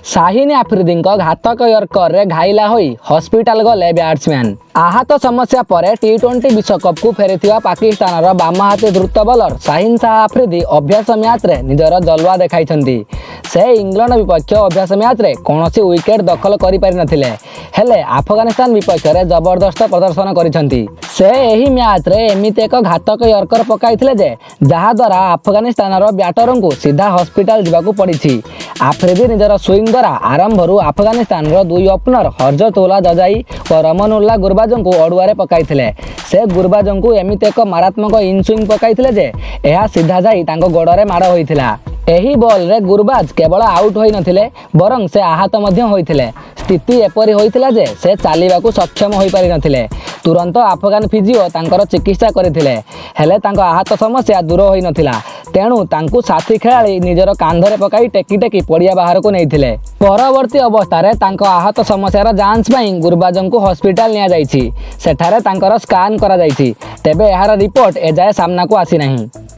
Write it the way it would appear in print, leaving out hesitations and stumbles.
ଶାହିନ ଆଫ୍ରିଦିଙ୍କ ଘାତକ ୟର୍କରରେ ଘାଇଲା ହୋଇ ହସ୍ପିଟାଲ ଗଲେ ବ୍ୟାଟ୍ସମ୍ୟାନ୍। ଆହତ ସମସ୍ୟା ପରେ ଟି-20 ବିଶ୍ୱକପକୁ ଫେରିଥିବା ପାକିସ୍ତାନର ବାମହାତୀ ଦ୍ରୁତ ବୋଲର ଶାହିନ ଶାହ ଆଫ୍ରିଦି ଅଭ୍ୟାସ ମ୍ୟାଚ୍ରେ ନିଜର ଜଲୱା ଦେଖାଇଛନ୍ତି। ସେ ଇଂଲଣ୍ଡ ବିପକ୍ଷ ଅଭ୍ୟାସ ମ୍ୟାଚ୍ରେ କୌଣସି ୱିକେଟ୍ ଦଖଲ କରିପାରିନଥିଲେ, ହେଲେ ଆଫଗାନିସ୍ତାନ ବିପକ୍ଷରେ ଜବରଦସ୍ତ ପ୍ରଦର୍ଶନ କରିଛନ୍ତି। ସେ ଏହି ମ୍ୟାଚ୍ରେ ଏମିତି ଏକ ଘାତକ ୟର୍କର ପକାଇଥିଲେ ଯେ, ଯାହାଦ୍ୱାରା ଆଫଗାନିସ୍ତାନର ବ୍ୟାଟରଙ୍କୁ ସିଧା ହସ୍ପିଟାଲ ଯିବାକୁ ପଡ଼ିଛି। ଆଫ୍ରିଦି ନିଜର ସୁଇଂ ଦ୍ୱାରା ଆରମ୍ଭରୁ ଆଫଗାନିସ୍ତାନର ଦୁଇ ଓପନର ହଜରତୁଲ୍ଲା ଜଜାଇ ଓ ରହମାନୁଲ୍ଲା ଗୁରବାଜଙ୍କୁ ଅଡ଼ୁଆରେ ପକାଇଥିଲେ। ସେ ଗୁରବାଜଙ୍କୁ ଏମିତି ଏକ ମାରାତ୍ମକ ଇନସୁଇଂ ପକାଇଥିଲେ ଯେ, ଏହା ସିଧା ଯାଇ ତାଙ୍କ ଗୋଡ଼ରେ ମାଡ଼ ହୋଇଥିଲା। ଏହି ବଲ୍ରେ ଗୁରବାଜ କେବଳ ଆଉଟ୍ ହୋଇନଥିଲେ, ବରଂ ସେ ଆହତ ମଧ୍ୟ ହୋଇଥିଲେ। ସ୍ଥିତି ଏପରି ହୋଇଥିଲା ଯେ, ସେ ଚାଲିବାକୁ ସକ୍ଷମ ହୋଇପାରିନଥିଲେ। ତୁରନ୍ତ ଆଫଗାନ ଫିଜିଓ ତାଙ୍କର ଚିକିତ୍ସା କରିଥିଲେ, ହେଲେ ତାଙ୍କ ଆହତ ସମସ୍ୟା ଦୂର ହୋଇନଥିଲା। ତେଣୁ ତାଙ୍କୁ ସାଥୀ ଖେଳାଳି ନିଜର କାନ୍ଧରେ ପକାଇ ଟେକି ଟେକି ପଡ଼ିଆ ବାହାରକୁ ନେଇଥିଲେ। ପରବର୍ତ୍ତୀ ଅବସ୍ଥାରେ ତାଙ୍କ ଆହତ ସମସ୍ୟାର ଯାଞ୍ଚ ପାଇଁ ଗୁରବାଜଙ୍କୁ ହସ୍ପିଟାଲ ନିଆଯାଇଛି। ସେଠାରେ ତାଙ୍କର ସ୍କାନ୍ କରାଯାଇଛି। ତେବେ ଏହାର ରିପୋର୍ଟ ଏଯାଏ ସାମ୍ନାକୁ ଆସିନାହିଁ।